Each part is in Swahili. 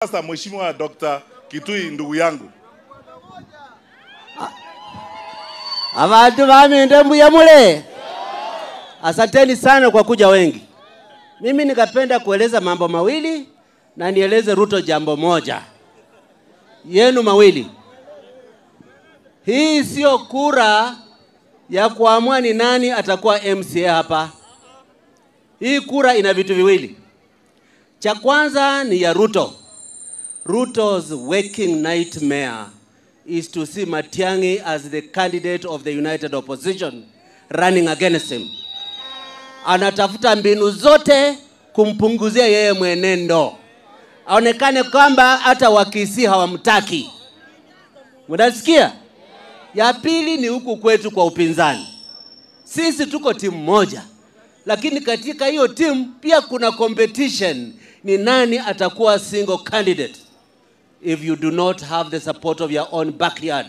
Sasa Mheshimiwa Dr. Kitui ndugu yangu. Abantu baminde mbuya mule. Asanteni sana kwa kuja wengi. Mimi nikapenda kueleza mambo mawili na nieleze Ruto jambo moja. Yenu mawili. Hii sio kura ya kuamua ni nani atakuwa MCA hapa. Hii kura ina vitu viwili. Cha kwanza ni ya Ruto. Ruto's waking nightmare is to see Matiang'i as the candidate of the United Opposition running against him. Anatafuta mbinu zote kumpunguzia yeye mwenendo, aonekane kwamba hata Wakisii hawamtaki. Mnasikia? Ya pili ni huku kwetu kwa upinzani. Sisi tuko timu moja, lakini katika hiyo timu pia kuna competition, ni nani atakuwa single candidate. If you do not have the support of your own backyard,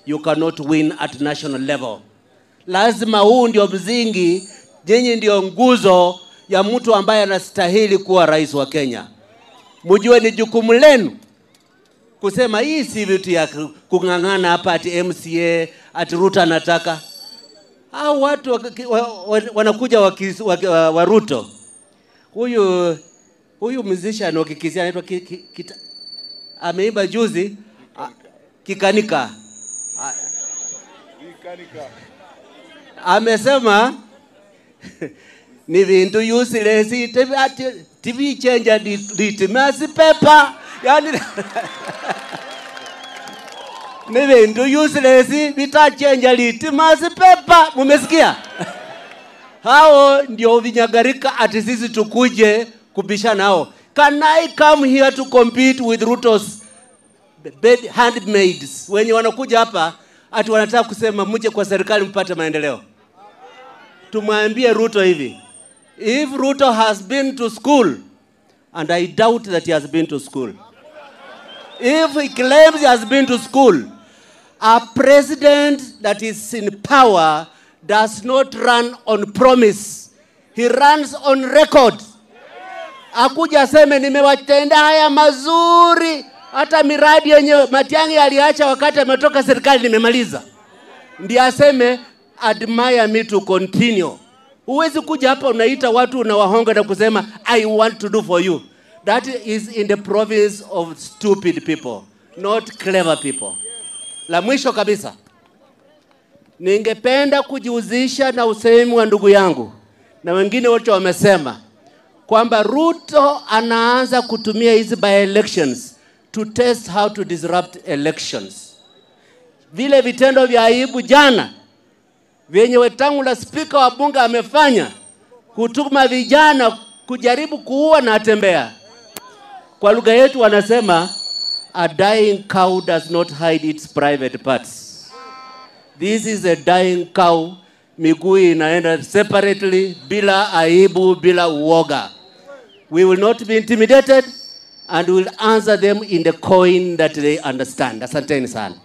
you cannot win at national level. Lazima huu ndio msingi, nyinyi ndio nguzo ya mtu ambaye anastahili kuwa rais wa Kenya. Mjue ni jukumu lenu kusema hii si vitu ya kung'ang'ana hapa ati MCA, ati Ruto anataka. Hao watu wanakuja wa Ruto. Huyu musician wa Kikisii anaitwa ameimba juzi Kikanika. Kikanika. Amesema ni vintu useless TV changer litmus paper. Yani ni vintu useless vitachenja litmus paper. Mumesikia? Hao ndio vinyagarika ati sisi tukuje kubishana nao. Can I come here to compete with Ruto's bed handmaids? Wenye wanakuja hapa ati wanataka kusema mje kwa serikali mpate maendeleo. Tumwambie Ruto hivi. If Ruto has been to school, and I doubt that he has been to school. If he claims he has been to school, a president that is in power does not run on promise. He runs on record. Akuja aseme nimewatenda haya mazuri, hata miradi yenye Matiang'i aliacha wakati ametoka serikali nimemaliza. Ndiye aseme admire me to continue. Huwezi kuja hapa unaita watu unawahonga na kusema I want to do for you. That is in the province of stupid people, not clever people. La mwisho kabisa, ningependa kujihusisha na usemi wa ndugu yangu na wengine wote wamesema kwamba Ruto anaanza kutumia hizi by elections to test how to disrupt elections. Vile vitendo vya aibu jana vyenye Wetangula speaker wa bunge amefanya, kutuma vijana kujaribu kuua na atembea. Kwa lugha yetu wanasema a dying cow does not hide its private parts. This is a dying cow, miguu inaenda separately bila aibu, bila uoga. We will not be intimidated and will answer them in the coin that they understand. Asanteni sana.